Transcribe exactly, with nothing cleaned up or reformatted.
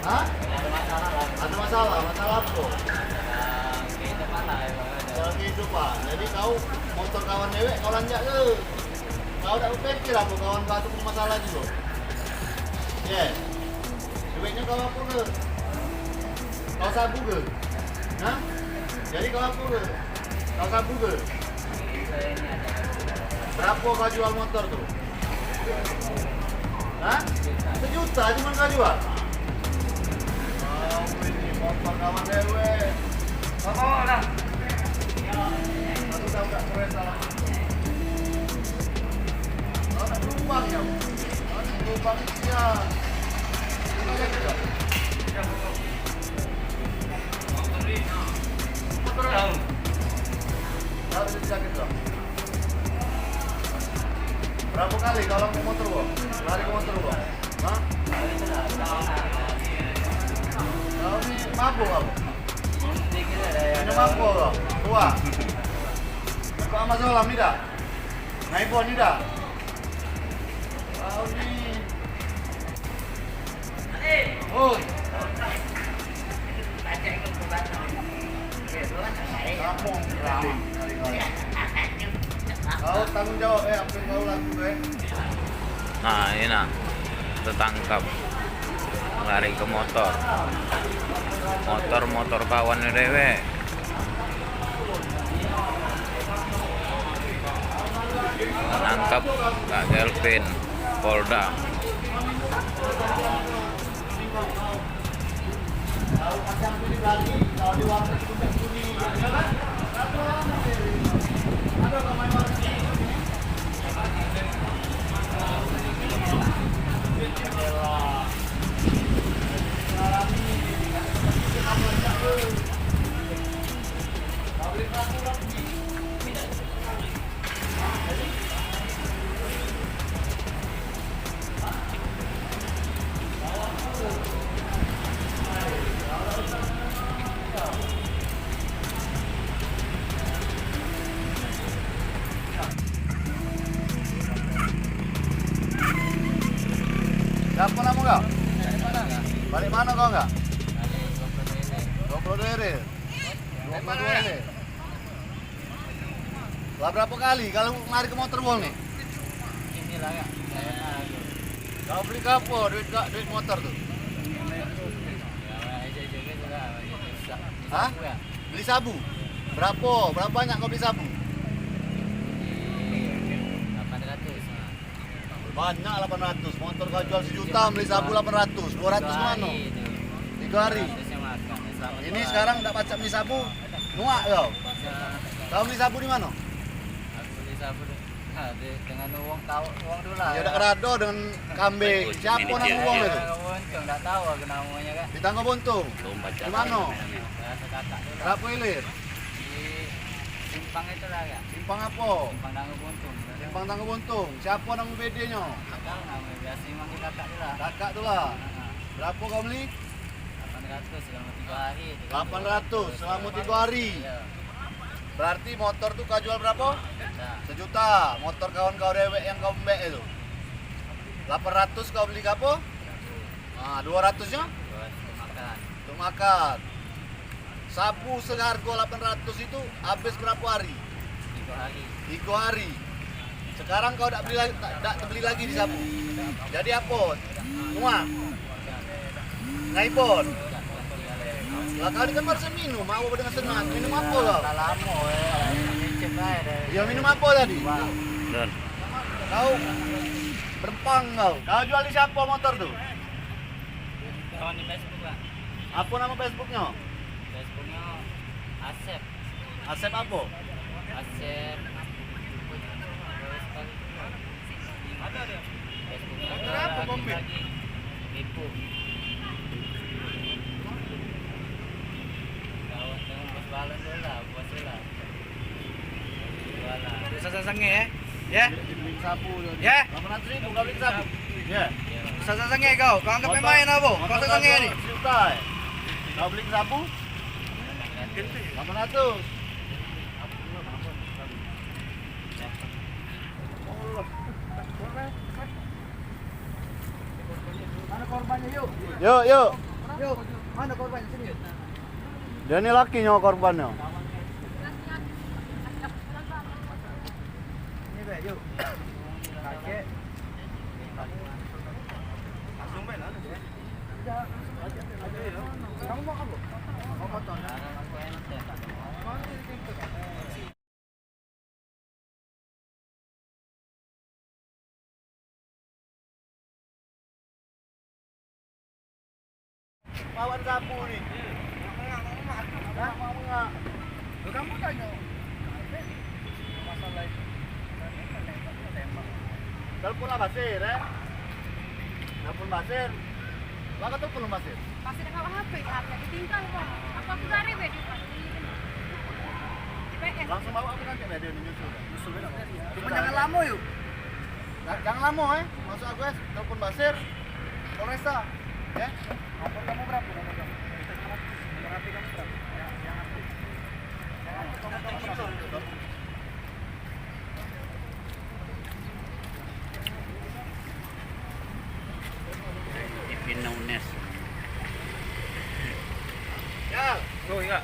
Hah? Ado masalah lah. Ado masalah, masalah apo? Masalah kehidupan lah, ibarat kata. Masalah kehidupan. Jadi kau motor kawan dewek, kau lanjak ke? Kau dak bepikir apo kawan kau tu punyo masalah jugo? Ye. Duitnyo kau apo ke? Kau sabu ke? Hah? Jadi kau apo ke? Kau sabu ke? Berapo kau jual motor tu? Hah? Sejuta cuman kau jual? Kau ini motor kawan dewek. Kau bawa dah. Aku dah buka kereta lah. Kau nak numpang ya? Kau nak numpang ya? Motor tahu. Tahu dia sakit tu. Berapo kali kau lari ke motor gua? Lari ke motor gua? Hah? Kau ni mabuk kau? Ini mabuk kau? Tua. Kau ama Zolam ni dah? Naibon ni dah? Kau ni. Oi. Kau tanggung jawab, eh, apo yang kau laku, eh. Nah, ini nah, tertangkap lari ke motor. Motor, motor kawan dewek. Menangkap Kak Kelvin, Polda. Siapo namo kau? Balik mano kau, kak? Dua puluh dua R. Dua puluh dua R. Lah berapo kali kalu lari ke motor wong ni? Inilah, Kak. Kau beli ke apo duit, kak, duit motor tu? Hah? Beli sabu? Berapo? Berapo banyak kau beli sabu? Delapan ratus. Banyak lapan ratus, motor kau jual sejuta, beli sabu lapan ratus, dua ratus ke mano? Tigo hari. Ini sekarang dak pacak beli sabu, nuak kau. Kau beli sabu di mano? Aku beli sabu de-, ha, de-, dengan uwong tau, uwong tu lah. Ya dak kerado dengan kambing. Siapo namo uwong itu? Dengan Buntung, dak tau aku namonyo kan. Di Tanggo Buntung. Di mano? Berapo ilir? Di simpang itu lah, Kak. Simpang apo? Simpang Tanggo Buntung. Simpang Tanggo Buntung. Siapo namo B D-nyo? Dak tau namo, biaso manggil kakak tu lah. Kakak tu lah. Heeh. Berapo kau beli? Lapan ratus selamo tigo hari. Lapan ratus selamo tigo hari. Iyo. Berarti motor tu kau jual berapo? Sejuta. Sejuta. Motor kawan kau dewek yang kau embek itu. Lapan ratus kau beli ke apo? Ah, dua ratus nyo? Dua ratus untuk makan. Untuk makan. Sabu sehargo lapan ratus itu habis berapo hari? Tigo hari. Tigo hari. Sekarang kau dak beli lagi, dak, dak tebeli lagi di sabu. Jadi apo? Nuak. Ngaibon. Lah kau ni kan barusan minum, apo dengan senang? Minum apo kau? Dah lamo, eh. Ngicip bae deh. Ya, minum apo tadi? Don. Kau berempang kau. Kau jual di siapo motor tu? Kawan di Facebook lah. Apo namo Facebooknyo? Facebooknyo Asep. Asep apo? Asep. Facebooknyo ada lagi, lagi. Nipu. Kawan dengan bos balon tu lah, bos tu lah. Jual lah. Dak usah sange, eh. Ya. Beli sabu tu. Ya. Lapan ratus ribu kau beli sabu. Ya. Dak usah sange kau. Kau anggap main apo? Kau usah sange ni. Sejuta, eh. Kau beli sabu? Lapan ratus. Mana korbannyo, yuk? Yuk, yuk. Yo, mano korban? Sini. Dio ni lakinyo korbannyo. Ini be, yuk. Kakek. Langsung be lah. Kamu mau apa? Mau motor? Lawan sapu ni. Hah? Lu kamu tanyo. Masalah itu. Telepon lah Basir, eh. Telepon Basir. Lah kata telepon Basir. Basir dengan H P, H P ditinggal, Bang. Apa aku dari be di rumah? Di P S. Langsung bawa aku nanti be, dio nyusul. Nyusul be. Cuma jangan lamo yuk. Jangan, jangan lamo, eh. Masuk aku, eh. Telepon Basir. Polresta. Ya. Nomor kamu berapa? Nomor kamu. Nomor H P kamu berapa? Ya, yang H P. Jangan, nomor kamu berapa? Ipin Nunes. Ya. Oh, iya.